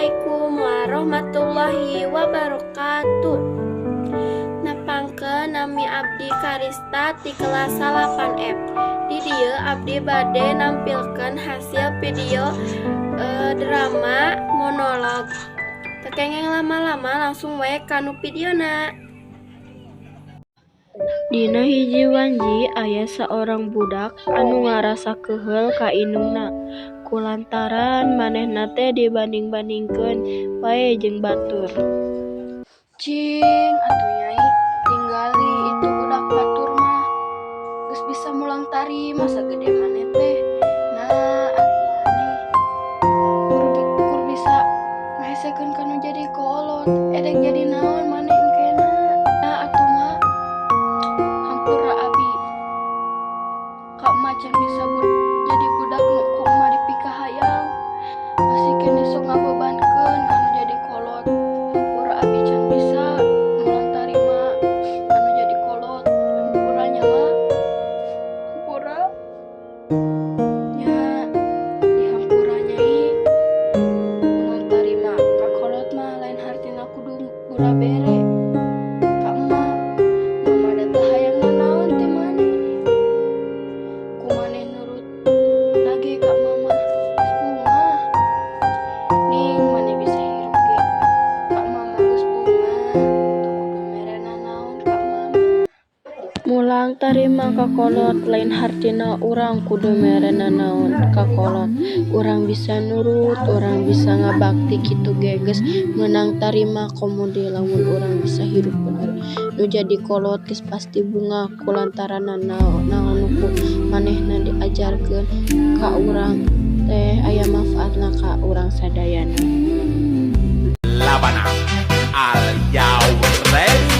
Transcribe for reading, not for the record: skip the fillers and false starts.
Assalamualaikum warahmatullahi wabarakatuh. Nepangkeun, nami abdi Karista ti kelas 8F. Di dieu abdi bade nampilkeun hasil video drama monolog. Teu kenging lama-lama, langsung we kanu videona. Dina hiji wanci aya saorang budak anu ngarasa keheul ka indungna kulantaran manehna teh dibanding-bandingkeun wae jeung batur. Cing atuh, Nyai, tinggali itu budak batur mah geus bisa mulang tarima sagede maneh teh. Nah, ari maneh kur bisa ngahesekeun kanu jadi kolot, edek jadi naon maneh engkena? Nah atuh, Ma, hampura abi ka emak, can bisa jadi budak nu ku emak dipikahayang. Masih keneh sok ngabebankeun kanu jadi kolot. Hampura, abi can bisa mulang tarima anu jadi kolot. Hampura nya, Ma, hampura nya, dihampura, Nyai. Mulang tarima ka kolot mah lain hartina kudu bura bere ka emak. Mama da teu hayang nanaon ti maneh. Ku maneh nurut lagi ka mama geus bungah. Ning maneh bisa hirup ge ka mama geus bungah, teu kudu mere nanaon ka mama. Mulang tarima ka kolot lain hartina urang kudu mere nanaon ka kolot. Urang bisa nurut, urang bisa ngabakti, kitu ge geus meunang tarima, komo deui lamun urang bisa hirup bener. Nu jadi kolot geus pasti bungah kulantaran naon nu ku manehna diajarkeun ka urang teh aya manfaatna ka urang sadayana. Habana al Ready.